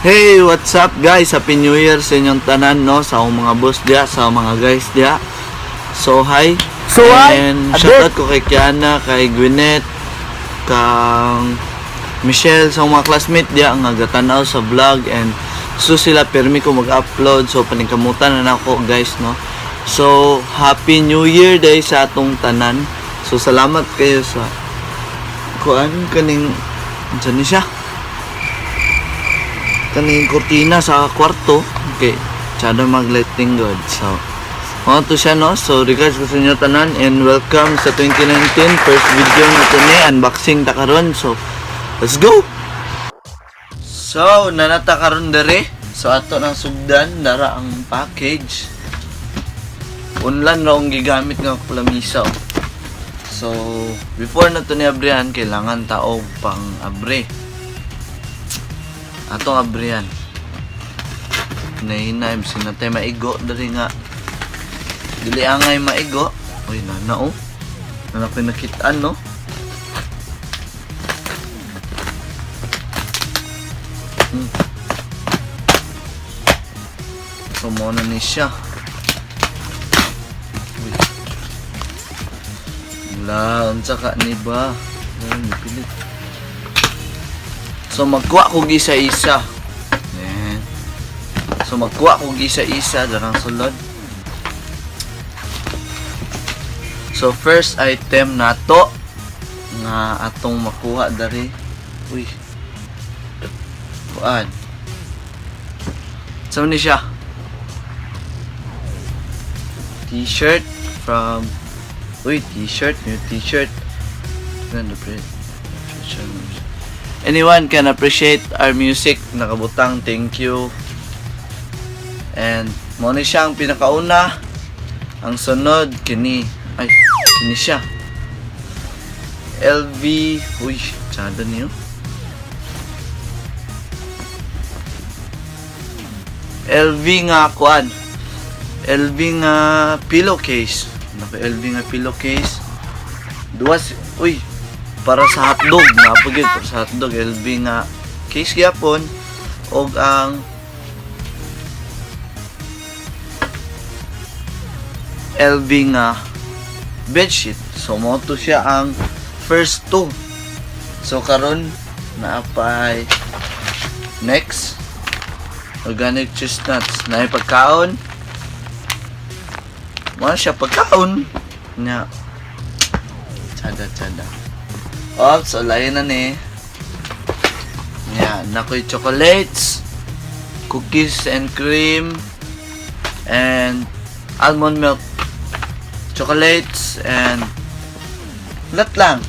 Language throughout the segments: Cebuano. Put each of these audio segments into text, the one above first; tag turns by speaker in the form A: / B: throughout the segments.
A: Hey, what's up, guys? Happy New Year sa inyong tanan, no? Sa akong mga boss diya, sa akong mga guys diya. So, hi.
B: So, hi.
A: And
B: Abet.
A: shoutout ko kay Kiana, kay Gwyneth, kang Michelle, sa akong mga classmate diya nga gatanaw sa vlog and so sila permi ko mag-upload, so paningkamutan na nako, guys, no. So Happy New Year day sa atong tanan. So salamat kayo sa kuan kaning unsa ni siya? Kaning kurtina sa kwarto. Okay, tsada mag-lighting good. So, mao to siya, no. So, regards ko sa inyo tanan and welcome sa 2019 first video na to ni unboxing ta karon. So, let's go! So, nanata karon dere. So, ato nang sugdan, dara ang package. Unlan ra akong gigamit nga lamisa, oh. So, before na to ni abrihan, kailangan taog pang abre. Atong abrihan. Nahinay, sinatay maigo dali nga. Dili angay maigo. Uy, nana oh. Nana ko nakitaan, no? So, mo na ni siya. Uy. Wala, unsa ka ni ba? Ayun, pilit. So, magkuha kog isa-isa. Ayan. So, magkuha kog isa-isa. Darang sulod. So, first item nato nga atong makuha dari. Uy. Kuan. So, ni siya? T-shirt from. Uy, t-shirt. New t-shirt. Ganda, pre. Anyone can appreciate our music. Nakabutang, thank you. And mo ni siya ang pinakauna. Ang sunod kini, ay, kini siya. LV, uy, tsada niyo. LV nga kuan. LV nga pillowcase. Naka LV nga pillowcase. Duwas, uy, para sa hotdog, napagid para sa hotdog LV nga case gyapon og ang LV nga bedsheet. So mo to siya ang first two. So karon naapay next organic chestnuts na pagkaon. Mo siya pagkaon nya. Tsada tsada. Oops, lain na ni. Yan, nakoy chocolates, cookies and cream, and almond milk, chocolates, and lahat lang.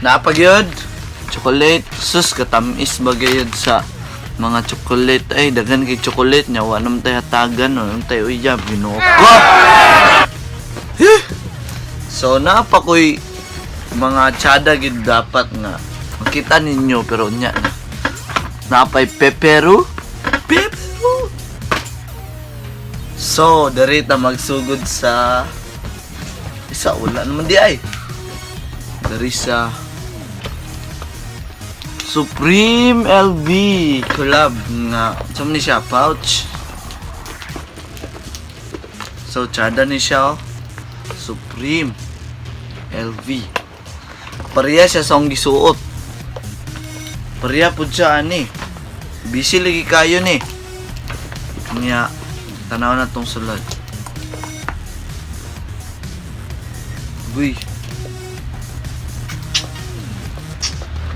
A: Napagyod, chocolate, sus, katamis bagayod sa mga chocolate. Ay, daghan kay chocolate niya. Wa naman tayo hatagan, wa naman tayo uyab. Ginoo ko! So naa pa ko'y mga tsada gid dapat nga makita ninyo pero unya na. Napay pepero. Pepero. So, diri ta magsugod sa isa, wala naman di ay. Diri sa Supreme LV collab nga sa ni siya pouch. So, tsada ni siya, oh. Supreme LV. Pareha siya sa akong gisuot. Pareha pud siya ani. Busy lagi kayo ni. Nya tanaw na tong sulod. Uy.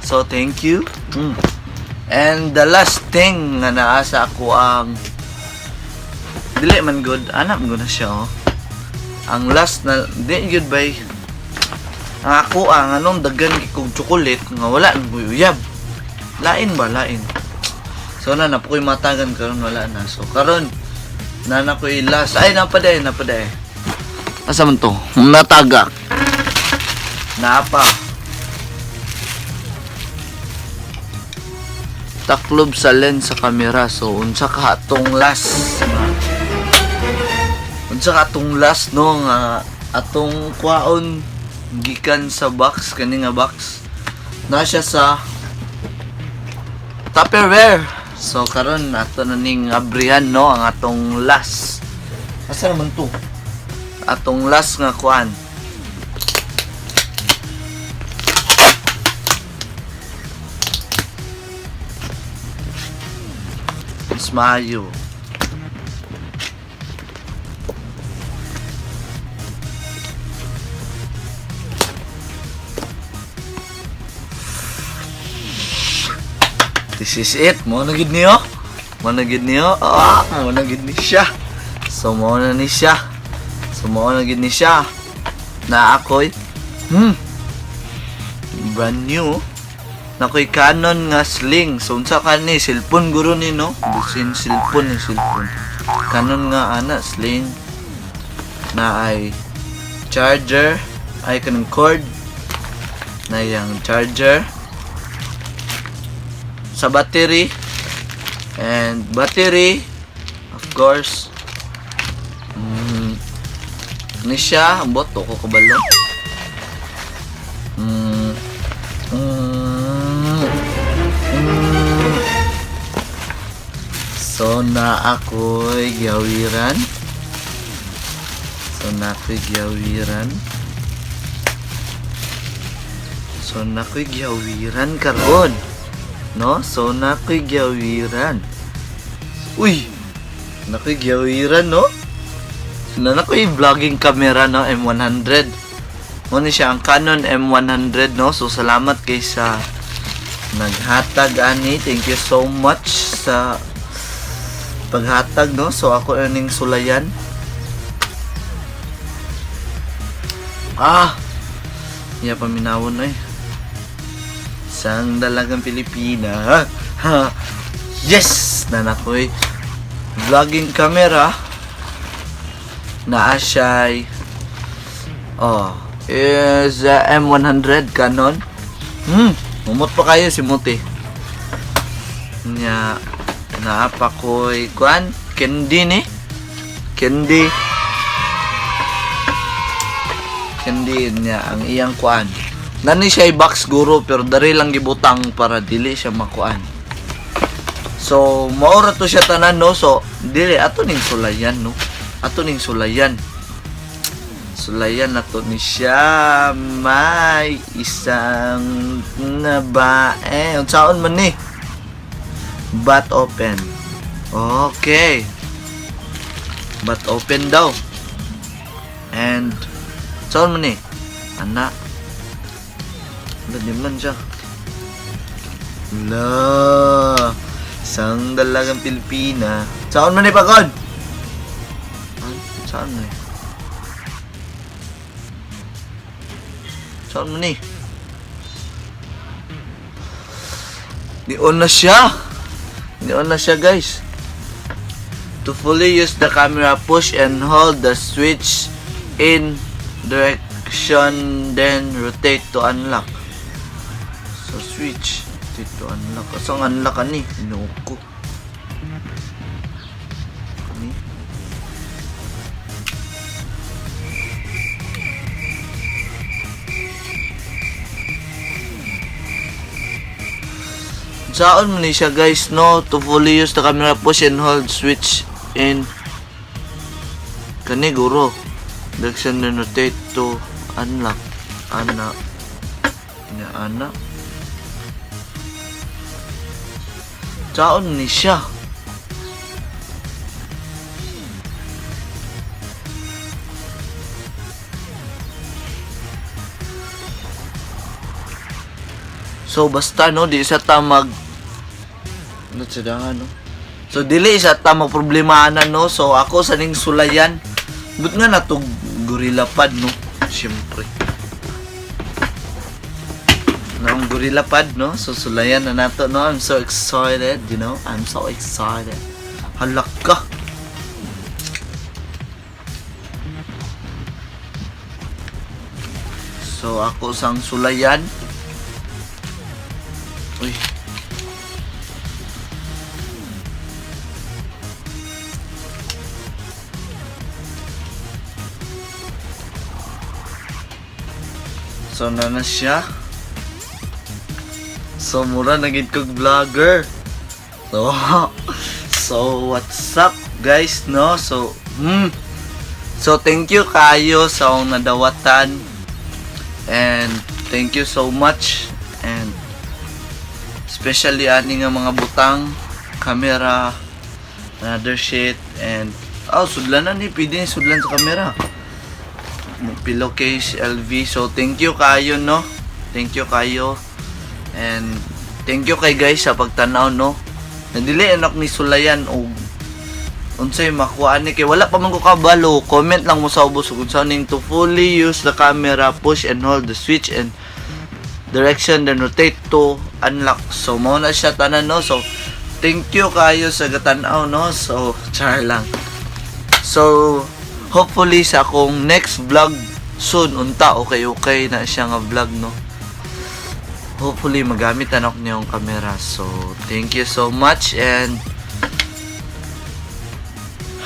A: So thank you. And the last thing nga naa sa ako ang dili man good, anak mo na siya, oh. Ang last na di good bay. Ang ako ang anong dagan kog chocolate nga wala nang uyab. Lain ba lain? So na na ko'y matagan karon, wala na. So karon na na ko'y last. Ay, napaday, napaday. Asa man to? Natagak. Napa. Taklob sa lens sa camera. So unsa ka atong last nga unsa ka atong last, no, nga atong kwaon. Gikan sa box, kani nga box. Na siya sa Tupperware. So karon ato na ning abrihan, no, ang atong last. Asa naman to? Atong last nga kuan. Mas maayo. This is it. Mo na gid niyo. Mo na gid niyo. Ah, mo na gid ni siya. So mo na ni siya. So mo na gid ni siya. Na ako'y brand new. Nakoy Canon nga sling. So unsa ka ni cellphone guro ni, no? Bisin cellphone ni cellphone. Canon nga ana sling na ay charger ay kanang cord na yang charger sa battery and battery, of course. Ni siya ang boto ko kabalo. So na ako'y gihawiran. So na ako'y gihawiran. So na ako'y gihawiran karon, no? So na ako'y gihawiran. Uy! Na ako'y gihawiran, no? Na ako'y vlogging camera, no? M100. Mo ni siya ang Canon M100, no? So salamat kay sa naghatag ani. Thank you so much sa paghatag, no? So ako na ning sulayan. Ah! Iya paminawon ay. Isang dalagang Pilipina. Ha! Yes! Nanakoy vlogging camera na siya'y, oh, is M100 Canon. Mumot pa kayo si Muti. Nya naapa ko'y kuan candy ni. Candy. Candy niya ang iyang kuan. Nani siya box guro pero dari lang gibutang para dili siya makuan. So, maura to siya tanan, no. So, dili ato ning sulayan, no. Ato ning sulayan. Sulayan na to ni siya. May isang na ba eh unsaon man ni? But open. Okay. But open daw. And unsaon man ni? Ana. Dali man siya. La. Isang dalagang Pilipina. Saan man ni Pagod? Ah, saan man ni? Saan man ni? Ni-on na siya. Ni-on na siya, guys. To fully use the camera, push and hold the switch in direction, then rotate to unlock. So, switch. Rotate to unlock. Asang unlock ani? Inoko. Ani? Saan mo ni siya, guys, no? To fully use the camera, push and hold switch in kani guro. Direction, then rotate to unlock. Ana. Nya ana. Saan ni siya? So basta, no, di sa ta mag ano siya, no? So dili sa ta mag problemaanan, no. So ako sa ning sulayan. But nga nato gorilla pad, no. Siyempre. No, ang gorilla pad, no. So sulayan na nato, no. I'm so excited. I'm so excited. Halak ka. So ako sang sulayan. Uy. So na na siya. So mura na gid kog vlogger. So what's up, guys, no? So thank you kayo sa akong nadawatan and thank you so much, and especially ani nga mga butang, camera, another shit, and oh, sudlan na ni, pwede ni sudlan sa camera, pillowcase LV. So thank you kayo, no? Thank you kayo and thank you kay guys sa pagtanaw, no? Nadili anak ni sulayan og unsay makuha ni kay wala pa man ko kabalo. Comment lang mo sa ubos kung saan ning to fully use the camera, push and hold the switch and direction, then rotate to unlock. So mao na siya tanan, no? So thank you kayo sa gatanaw, no? So char lang. So hopefully sa akong next vlog soon unta, okay na siya nga vlog, no? Hopefully magamit anak niyong camera. So thank you so much and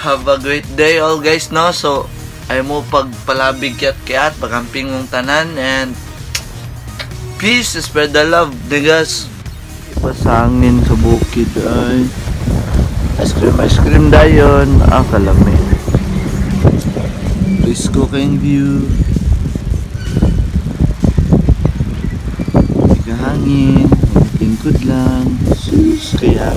A: have a great day all, guys, no? So ay mo pagpalabig kiat kiat pagamping mong tanan and peace, spread the love, niggas. Ipasangin sa bukid ay ice cream, ice cream dayon. Ah, kalami. Presko kayong view. Hangin, lingkod lang. Sus, kaya